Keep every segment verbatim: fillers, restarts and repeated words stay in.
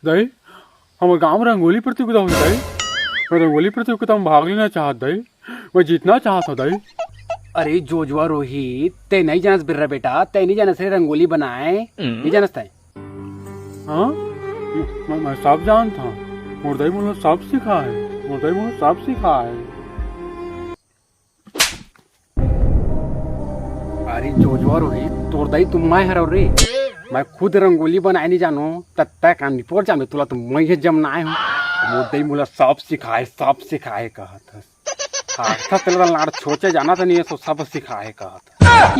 दाई, हमर गांव में रंगोली प्रतियोगिता होही दाई। मैं रंगोली प्रतियोगिता में भाग लेना चाहत दाई। मैं जीतना चाहत हूँ दाई। अरे जोजवा रोहित, ते नहीं जानस बिर्रा बेटा, ते नहीं जानस रे रंगोली बनाए, नहीं जानस तै। हाँ, मैं, मैं सब जानत हूँ। मोर दाई मोला सब सिखाए, मोर दाई मोला सब सिखाए। अरे जोजवा रोहित, तोर दाई तो मैं हरव रे। मैं खुद रंगोली बनाए नहीं जानो, त तै का निपोर जामे, तोला तो मैं ही जमनाए हूँ। मोर दाई मोला सब सिखाए, सब सिखाए कहत हस। हाँ, अच्छा तेला लाड़ छोचे जाना त नहीं है, सो सब सिखाए कहत हस।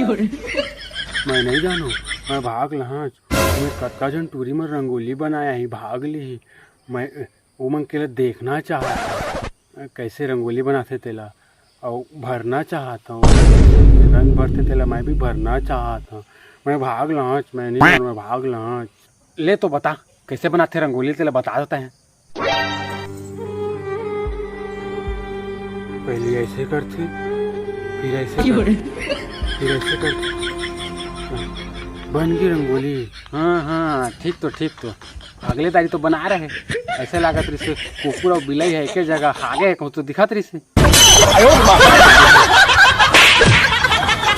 मैं नहीं जानो, मैं भाग लहच। मैं कतका झन टूरी मन रंगोली बनाया ही, भाग ली ही। मैं ओमन के लिए देखना चाहत हूँ, कैसे रंगोली बनाथे तेला, अउ भरना चाहत हूँ, रंग भरथे तेला मैं भी भरना चाहत हूँ। मैं भाग लहच, मैं नहीं जानव, मैं भाग लहच। ले तो बता, कैसे बनाथे रंगोली, तेला बता देता है। पहले ऐसे करथे, फिर ऐसे करथे, फिर ऐसे करथे। बन गई रंगोली। हाँ, हाँ, ठीक तो, ठीक तो। अगले दारी तो बना रहे। ऐसे लागत रहिसे कुकुर अउ बिलाई ह एके जगह हागे हे, कहूँ तो दिखत रहिसे।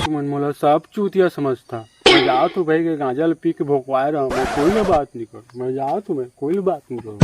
तुमन मोला सब चूतिया समझथा। मैं जात हूँ भाई के गांजा ल पी के भोकवाए रहा, मैं कोई ना बात नहीं कर, मैं जात हूँ, मैं कोई ना बात नहीं करूँ।